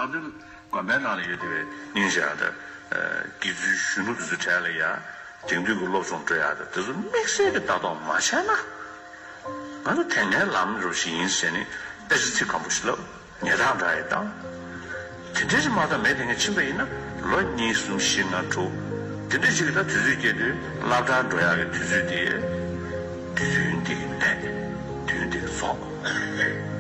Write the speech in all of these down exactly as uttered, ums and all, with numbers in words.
ཨ་ནི་དགོན་པའི་ནང་ལ་ཡོད་བསྡད་པའི་སྙིང་རྗེ་ཡག་དང་། དགེ་ཚུལ་གཞོན་ནུ་དེ་ཚོའི་གྲས་ལ་ཡ་དེང་དུས་ཀྱི་སློབ་སྦྱོང་སྤྲོད་ཡག་དང་དེ་ཚོ་དམིགས་བསལ་གྱི་ལྟ་རྟོག་མ་བྱས་ན། ང་ཚོ་དེ་སྔའི་ལམ་རོ་ཞིག་ཡིན་ཟེར་ནས་དཔེ་ཆ་ཚིག་སྐམ་པོ་ཞིག་ལབ། ཉལ་ཐང་འདྲ་ཡི་དང་། དེ་འདྲའི་ཞིག་མ་གཏོགས་མེད། དེ་ངས་ཕྱིན་པ་ཡིན་ན་ལོ་གཉིས་གསུམ་བཞི་ལྔ་དྲུག་དེ་འདྲའི་ཞིག་གི་ད་དུས་ཚོད་སྐྱེལ་དུས་སློབ་གྲྭར་འགྲོ་ཡག་གི་དུས་ཚོད་དེ། དུས་ཡུན་དེ་གི་གནས། དུས་ཡུན་དེ་གི་རྫོགས།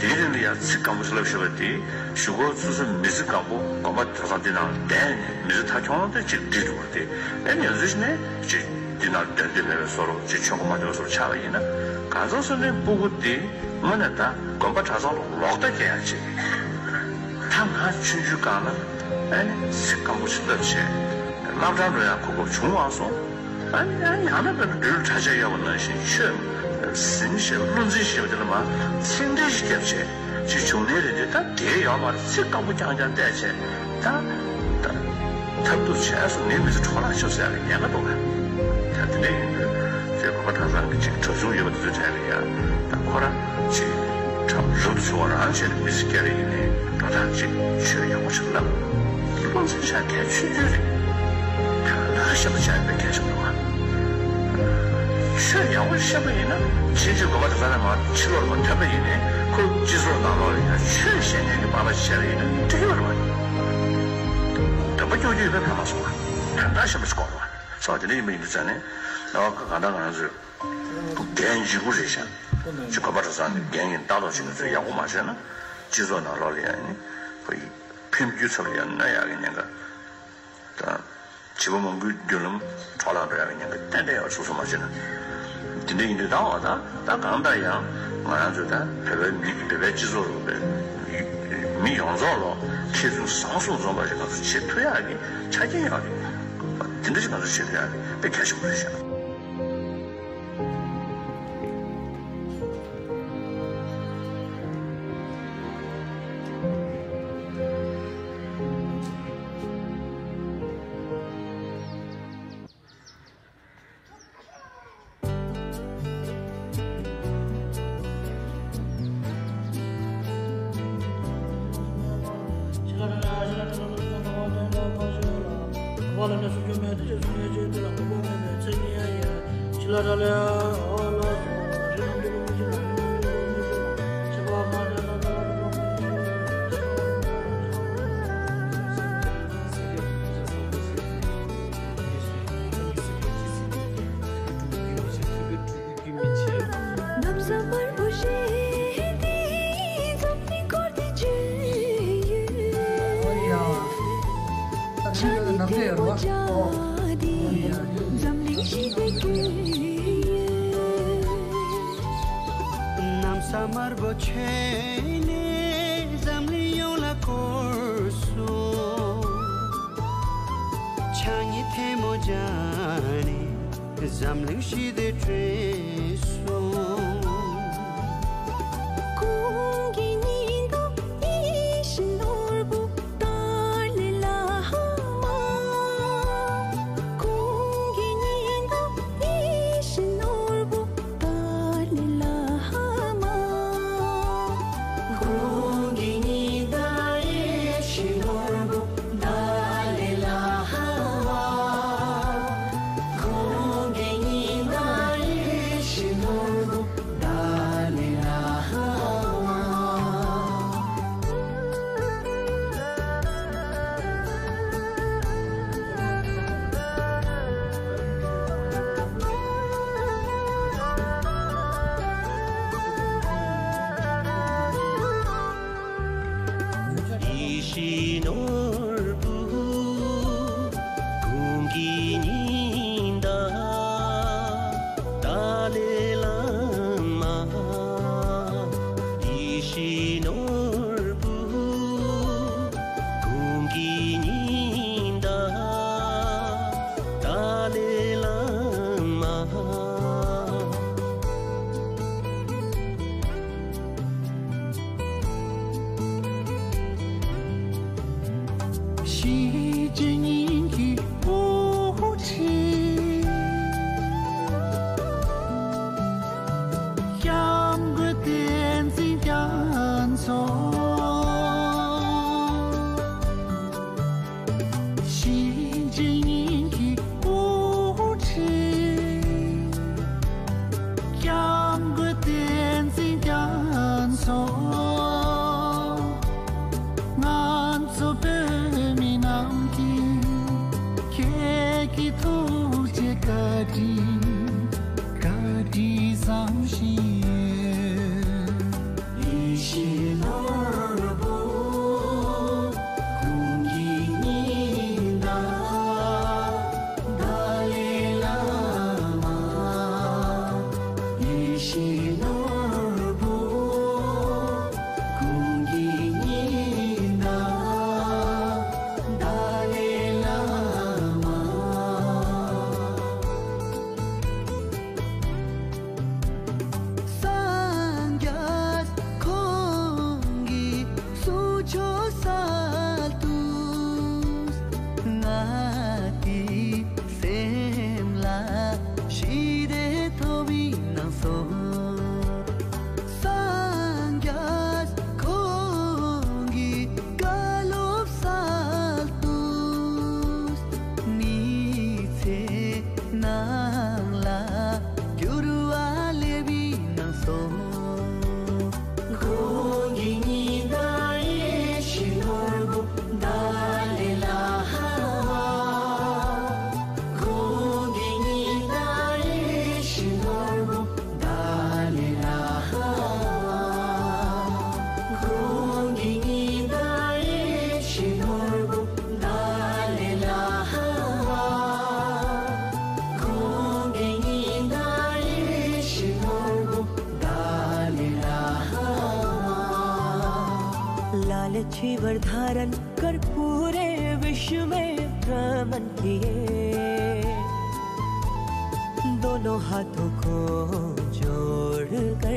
དེའི་རིང་ལ་ཡང་ཚིག་སྐམ་པོ་ཞིག་ལབ་ཤེས་པ་དེ་གཞུག་གུ་སོ་སོའི་མི་ཚེ་གང་པོ་དགོན་པ་གྲྭ་ཚང་འདི་ནང་བསྡད་ནས་མི་ཚེ་མཐའ་འཁྱོངས་ཏེ་ཅིག་འགྲིག་འགྲོ་གི་རེད་དེ། ཨེ་ནས་ཡང་འཛུལ་ནས་ཅིག་འདི་ནང་སྡོད་འདོད་མེད་པའི་བཟོ་འདྲ་ཅིག་ཆོས་མགོ་མ་ཐོན་བཟོ་འདྲ་ཆགས་པ་ཡིན་ན། གང་ཟག་སོ་སོའི་སྤུ་གུ་དེ་དངོས་གནས་ད་དགོན་པ་གྲྭ་ཚང་ལ་ལོག་ལྟ་སྐྱེ་ཡག་ཅིག་ད་ང་ཆུང་ཆུང་སྒང་ལ་ཨེ་ནས་ཚིག་སྐམ་པོ་ཞིག་ལབ་བྱས་སློབ་གྲྭར་འགྲོ་ཡག་གོ་སྐབས་བྱུང་མ་སོང་། ཨ་ནི་ཨ་ནི་ཡང་ན་དཔེར་ན་འབྲུག་ལ་གྲྭ་ཆས་གཡོག་པ་ནང་བཞིན་ཆོས་ཟིན་བྱས་བློ་འཛིན་བྱས་པ་དེ་ལ་མར་ཚིག་འགྲེལ་ཞིག་བརྒྱབ་བྱས་ཅིག་བྱུང་ནའི་རེད་དེ། ད་དེ་ཡོད་མ་རེད། ཚིག་སྐམ་པོ་རྐྱང་རྐྱང་བལྟས་བྱས་ད་ད་ཐབས་སྡུག་བྱས་སོང་། ངའི་མི་ཚེ་འཕྲོ་བརླག་ཤོར་ཟེར་ཡག་གི་ཉེན་ཁ་འདུག་ག་ད་དེ་འདྲ་ཡིན་དུས་ཚེ་དགོན་པ་གྲྭ་ཚང་གི་ཅིག་གྲྭ་ཆུང་ཡོད་པ་དེ་ཚོའི་གྲས་ལ་ཡ་ད་ཁོ་རང་ཅིག་གྲྭ་རབ་ཏུ་བྱུང་བ་རང་བྱས་ནས་མི་ཚེ་སྐྱེལ་རེ་ཡིན་ནའི་འགྲོ་སྟངས་ཅིག་ཆོས་ཡག་པོ་ཞིག་ལབ། བློ་འཛིན་བྱ་གལ་ཆེ་ཤོས་རེད། ད་ཤེས་པ་བྱ་དཔེ་གལ་ཆེན་པོ་འདུག་ག་ཆོས་ཡག་པོ་ཤེས་པ་ཡིན་ན་ཕྱིན་ཆད་དགོན་པ་དེ་ཚོ་ནས་མར་ཕྱི་ལོགས་ལ་མར་ཐོན་པ་ཡིན་ནའི་ཁོ་སྤྱི་ཚོགས་ནང་ལོགས་ལ་ཡང་ཆོས་བཤད་མཁན་གྱི་པ་ཕ་བྱས་པ་ཡིན་ན་འགྲིག་གི་ཡོད་རེད་པ། འདོན་པ་སྐྱོ་སྐྱོ་ཡོད་པའི་ཕན་མ་སོང་བ། དོན་དག་ཤེས་པ་ཞིག་དགོས་རེད་པ། སོ་དེ་འདྲ་ཡིན་པ་ཡིན་དུས་ཙང་ནས་ད་གང་ལྟར་ང་རང་ཚོས་འགན་ལྗིད་པོ་རེད་ཤག་ཅིག་དགོན་པ་གྲྭ་ཚང་གི་འགན་ཡིན། ལྟ་རྟོག་བྱེད་མཁན་ཚོས་ཡག་པོ་མ་བྱས་ན་སྤྱི་ཚོགས་ནང་ལོགས་ལ་ཡང་ནི་ཕ་ཡི་ཕན་རྒྱུ་ཚབ་ལ་ཡང་གནོད་ཡག་གི་ཉེན་ཁ་དང་། བྱིས་པ་མང་པོའི་མདུན་ལམ་འཕྲོ་བརླག་འགྲོ་ཡག་གི་ཉེན་ཁ་ཏན་ཏན་ཡོད། སོ་སོ་མ་བྱས་ན། དེ་འདྲ་ཡིན་དུས་ད་འོ་ད་ད་གང་ལྟར་ཡང་ང་རང་ཚོ་ད་བོད་པའི་མི་བོད་པའི་སྤྱི་ཚོགས་རུ་བའི་མི་ཡོངས་རྫོགས་ལ་མཁས་བཙུན་བཟང་གསུམ་འཛོམས་པ་ཞིག་ང་ཚོ་བྱེད་ཐུབ་ཡག་གི་ཆ་རྐྱེན་ཡོད་རེད། དེ་འདྲ་ཞིག་ང་ཚོ་བྱེད་ཐུབ་ཡག་གི་དཔེ་གལ་ཆེན་པོ་རེད་ཤག་གནམ་ས་དམར་པོ་བཞད་དེ་འཛམ་གླིང་བསྐོར་ཏེ་བྱོན་ཡོད། ཆ་ནི་ཐལ་མོ་སྦྱར་ཏེ་འཛམ་གླིང་ཞི་བདེ་བསྐྱོད་ཡོད། གནམ་ས་དམར་པོ་བྱོན་ནས་འཛམ་གླིང་ཡོངས་ལ་བསྐོར་སོང་། ཕྱག་གཉིས་ཐལ་མོ་སྦྱར་ནས་འཛམ་གླིང་ཞི་བདེ་བསྐྲུན་སོང་། གོང་གི་ཉི་ཟླ་ཡིད་བཞིན་ནོར་བུ་ཏཱ་ལའི་བླ་མ། གོང་གི་ཉི་ཟླ་ཡིད་བཞིན་ནོར་བུ་ཏཱ་ལའི་བླ་མ། གོང་གི་ཉི་ཟླ་ཡིད་བཞིན་ནོར་བུ་ཏཱ་ལའི་བླ་མ། གོང་གི་ཉི་ཟླ་ཡིད་བཞིན་ནོར་བུ་ཏཱ་ལའི་བླ་མ། ཡིད་བཞིན་ནོར་བུ་གོང་གི་ཉི་ཟླ་ཏཱ་ལའི་བླ་མ། ཡིད་བཞིན་ནོར་བུ་གོང་གི་ཉི་ཟླ་ཏཱ་ལའི་བླ་མ། पृथ्वी पर धारण कर पूरे विश्व में भ्रमण किए। दोनों हाथों को जोड़कर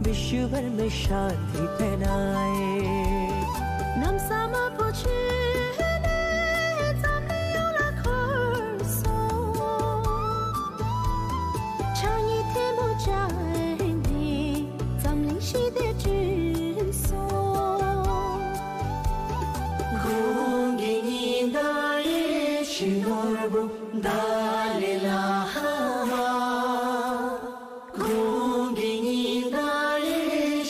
विश्व भर में शांति फैलाए। Nam sama pochene zamli yola khorso. Changi temo chai ni zamli shide jinso. Kongi ni dai shinorbu dale la hawa. Kongi ni dai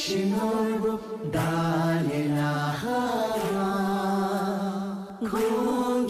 shinorbu dale la hawa. Kongi